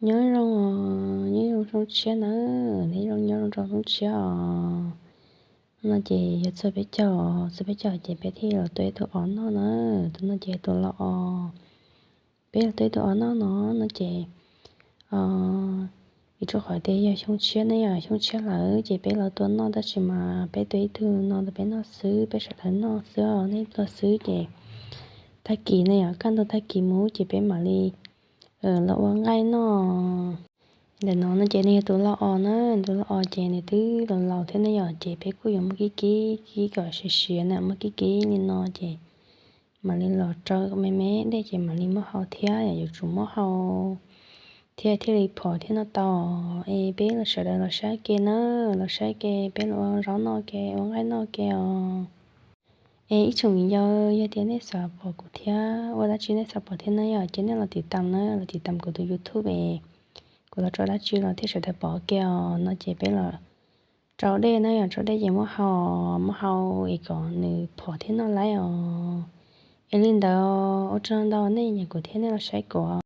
Nyob zoo os, nyob zoo xyoo tshiab na, neb zoo nyob zoo rau xyoo tshiab os. No ces yog txog peb caug, txog peb caug ces peb thiaj los tua ib tug os noj na. Tus no ces tus laus os. Peb los tua ib tug os noj no, no ces vim rau qhov tias yog xyoo tshiab ne, yog xyoo tshiab lawm ces peb los tua noj, tab sis mas peb tua ib tug no rau peb noj xwb, peb sawv daws noj xwb os, nej tua xwb ces tag kis ne, yog kaj ntug tag kis mus ces peb mam li los ua nqaij noj. Ntawm no no ces nws yog tus laus os na, tus laus os ces nws twb laus laus thiab ne yom, ces peb kuj yuav muab kib kib, kib kom siav siav na, muab kib kib li no ces mam li los rau me me dej ces mam li muab hau thiab, yuav tsum muab hau thiab thiaj li phom thiab noj tau. Es peb los sawv daws los saib ke na, los saib ke peb los ua zaub noj ke, ua nqaij noj ke os. Es ib tsoom viv ncaus, yog tias nej xav pom kuv thiab ua dab tsi nej xav pom thiab na yom, ces nej los tiv tam na, los tiv tam kuv tus YouTube es kuv los rau dab tsi los thiaj sawv daws pom ke os. No ces peb los rau dej na yom, rau dej ces muab hau, muab hau es kom nws phom thiab noj laib os. Es li ntawd, ua tsaug ntau nej nyiam kuv thiab nej los saib kuv.